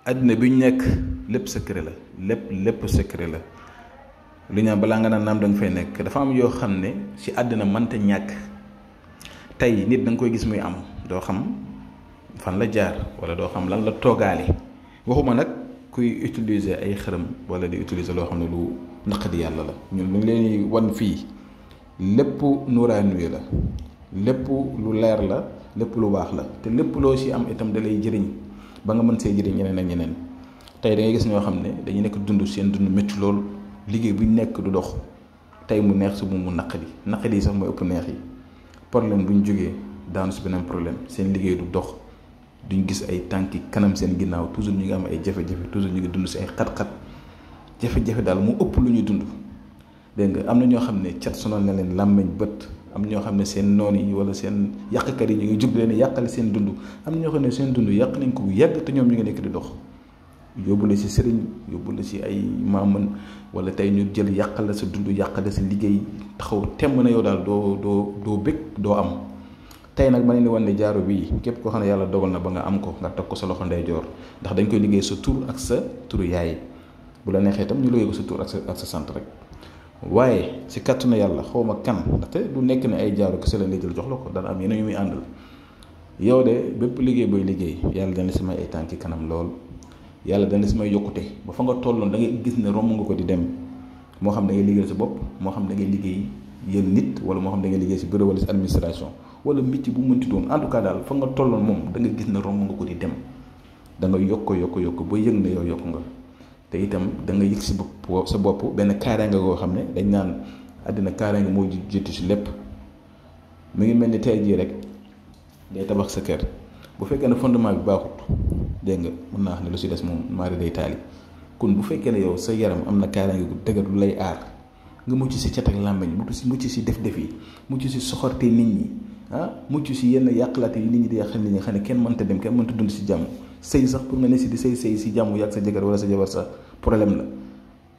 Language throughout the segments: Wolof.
àddina bi ñu nekk lépp secret la lépp secret la lu ñaan balaa nga naan naam da nga fay nekk dafa am yoo xam ne ci àddina mënta ñàkk. tey nit da nga koy gis muy am doo xam fan la jaar wala doo xam lan la toogaale waxuma nag kuy utiliser ay xërëm wala di utiliser loo xam ne lu naqadi yàlla la ñun lu ngi leen wan fii lépp nuuraani la lépp lu leer la lépp lu baax la te lépp loo ci am itam da lay jëriñ ba nga mën see jëriñ ñeneen ak ñeneen tey da ngay gis ñoo xam ne dañuy nekk dund seen dund métti lool liggéey bu ñu nekk du dox tey mu neex su mu naqadi yi sax mooy ëpp neex yi problème bu ñu jógee daanu si beneen problème seen liggéey du dox duñ gis ay tànki kanam seen ginnaaw toujours ñu ngi am ay jafe-jafe toujours ñu ngi dund si ay xat-xat jafe-jafe daal mu ëpp lu ñuy dund dégg nga am na ñoo xam ne cat sonal na leen làmmeñ bët am ñoo xam ne seen noon yi wala seen yàqkat yi ñu ngi jug leen yàqal seen dund am na ñoo xam ne seen dund yàq nañ ko bu yàgg te ñoom ñu ngi nekk di dox yóbbu la si sëriñ yóbbu la si ay maaman wala tey ñu jël yàqal la sa dund yàqal la sa liggéey taxaw temm na yow daal doo bëgg doo am tey nag ma ne ni wan ne jaaro bii képp koo xam ne yàlla dogal na ba nga am ko nga teg ko sa loxo ndeyjoor ndax dañ koy liggéey sa tur ak sa turu yaay bu la neexee itam ñu liggéey ko sa tur ak sa sant rek waaye si kàttanu yàlla xaw ma kan ndaxte du nekk ne ay jaaro kese la jël jox la ko dana am yeneen yu muy àndal yow de bépp liggéey booy liggéey yàlla dana si may ay tànki kanam lool yàlla dana si may yokkute ba fa nga tolloon da ngay gis ne romb nga ko di dem moo xam da ngay liggéey sa bopp moo xam da ngay liggéey yéen nit wala moo xam da ngay liggéey si bureau wala si administration wala métier bu mënti doon en tout cas daal fa nga tolloon moom da nga gis ne romb nga ko di dem da nga yokk ba yëg ne yow yokk nga te itam da nga yëg si bopp sa bopp benn kaaraange goo xam ne dañ naan àddina kaaraange moo jiitu si lépp mu ngi mel ni tey jii rek day tabax sa kër bu fekkee ne fondement bi baaxut dégg nga mën naa wax ne lu si des moom maari day taali kon bu fekkee ne yow sa yaram am na kaaraange gu dëgër lu lay aar nga mucc si cat ak làmmiñ mucc si def yi mucc si soxorte nit ñi mucc si yenn yàqalaate yi nit ñi di yàqal nit ñi xam ne kenn mënta dem kenn mënta dund si jàmm sëy sax pour nga ne si di sëy si jàmm yàgg sa jëkkër wala sa jabar sa problème la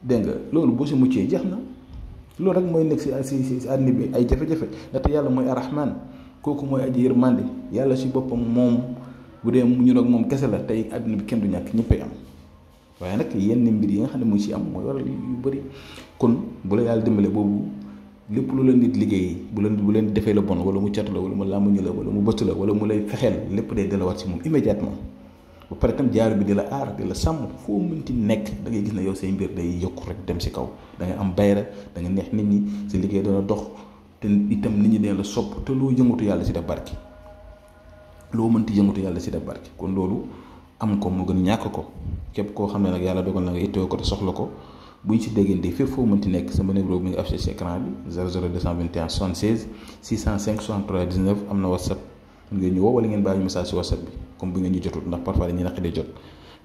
dégg nga loolu boo si muccee jeex na loolu rek mooy nekk si àddina bi ay jafe-jafe ndaxte yàlla mooy arrahman kooku mooy aji yërmande yàlla si boppam moom bu dee ñu ak moom kese la tey àddina bi kenn du ñàkk ñëppay am waaye nag yenn mbir yi nga xam ne mu ci am mooy waral yu bëri kon bu la yàlla dimbale boobu lépp lu la nit liggéey bu leen defee la bon wala mu catu la wala mu làmmuñu la wala mu bëtt la wala mu lay fexeel lépp day delawaat si moom immédiatement ba pare tam jaaru bi di la aar di la sàmm foo mënti nekk da ngay gis ne yow say mbir day yokk rek dem si kaw da nga am bayra da nga neex nit ñi sa liggéey dana dox te itam nit ñi dina la sopp te loo yëngatu yàlla si def barki loo mënti yëngatu yàlla si def barki kon loolu am ko moo gën ñàkk ko képp koo xam ne nag yàlla dogal na nga ittoo ko te soxla ko buñ si déggante fépp foo mënti nekk sama numéro mi ngi affiché ci écran bi 00221 76 605 63 19 am na whatsapp ngeen ñu woo wala ngeen bàyyi message si whatsapp bi comme bu ngeen ñu jotul ndax parfois dañuy naqi di jot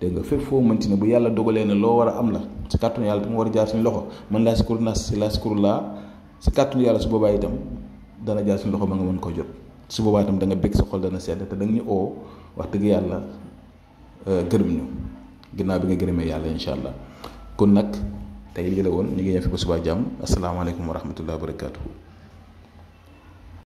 dégg nga fépp foo mënti ne bu yàlla dogalee ne loo war a am la si kàttanu yàlla mu war a jaar suñu loxo man laa sikuru nas si laa sikuru laa si kàttanu yàlla su boobaa itam dana jaar suñu loxo ba nga mën koo jot su boobaa itam da nga bég sa xol dana sedd te da nga ñu oo wax dëgg yàlla gërëm ñu ginnaaw bi nga gërëmee yàlla incha allah kon nag tey lii la woon ñu ngi yem fi ba subaa jàmm asalaamaaleykum wa rahmatullahi wa barakaatuhu